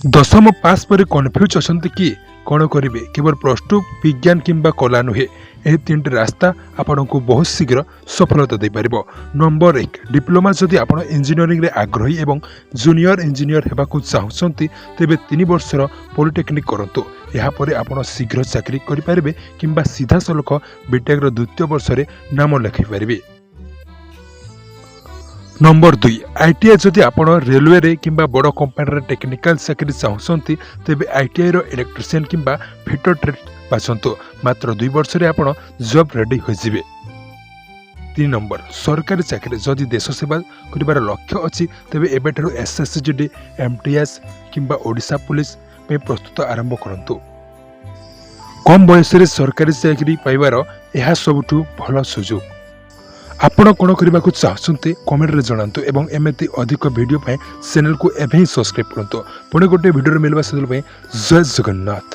ଦଶମ ପାସ୍ ପରେ କନଫ୍ୟୁଜ୍ ଅଛନ୍ତି କି କ'ଣ କରିବେ? କେବଳ +2, ବିଜ୍ଞାନ କିମ୍ବା କଲା ନୁହେଁ, ଏହି ତିନିଟି ରାସ୍ତା ଆପଣଙ୍କୁ ବହୁତ ଶୀଘ୍ର ସଫଳତା ଦେଇପାରିବ। Number 1, diploma. ଯଦି ଆପଣ ଇଞ୍ଜିନିୟରିଂରେ ଆଗ୍ରହୀ ଏବଂ ଜୁନିୟର ଇଞ୍ଜିନିୟର ହେବାକୁ ଚାହୁଁଛନ୍ତି, ତେବେ 3 ବର୍ଷର ପଲିଟେକ୍ନିକ୍ କରନ୍ତୁ। ଏହାପରେ ଆପଣ ଶୀଘ୍ର ଚାକିରି କରିପାରିବେ କିମ୍ବା ସିଧାସଳଖ ବିଟେକ୍ର ଦ୍ୱିତୀୟ ବର୍ଷରେ ନାମ ଲେଖାଇ ପାରିବେ। Number 2, ITI. ଯଦି ଆପଣ ରେଲୱେରେ କିମ୍ବା ବଡ଼ କମ୍ପାନୀରେ ଟେକ୍ନିକାଲ ଚାକିରି ଚାହୁଁଛନ୍ତି, ତେବେ ଆଇଟିଆଇର ଇଲେକ୍ଟ୍ରିସିଆନ୍ କିମ୍ବା ଫିଟର ଟ୍ରେଡ୍ ବାଛନ୍ତୁ। ମାତ୍ର 2 ବର୍ଷରେ ଆପଣ ଜବ୍ ରେଡି ହୋଇଯିବେ। 3 ନମ୍ବର, ସରକାରୀ ଚାକିରି। ଯଦି ଦେଶ ସେବା କରିବାର ଲକ୍ଷ୍ୟ ଅଛି, ତେବେ ଏବେଠାରୁ ଏସ୍ଏସ୍ସି ଜିଡି, ଏମ୍ଟିଏସ୍ କିମ୍ବା ଓଡ଼ିଶା ପୁଲିସ ପାଇଁ ପ୍ରସ୍ତୁତ ଆରମ୍ଭ କରନ୍ତୁ। କମ୍ ବୟସରେ ସରକାରୀ ଚାକିରି ପାଇବାର ଏହା ସବୁଠୁ ଭଲ ସୁଯୋଗ। ଆପଣ କ'ଣ କରିବାକୁ ଚାହୁଁଛନ୍ତି, କମେଣ୍ଟରେ ଜଣାନ୍ତୁ ଏବଂ ଏମିତି ଅଧିକ ଭିଡ଼ିଓ ପାଇଁ ଚ୍ୟାନେଲକୁ ଏବେ ହିଁ ସବସ୍କ୍ରାଇବ୍ କରନ୍ତୁ। ପୁଣି ଗୋଟିଏ ଭିଡ଼ିଓରେ ମିଳିବା, ସେତେବେଳେ ପାଇଁ ଜୟ ଜଗନ୍ନାଥ।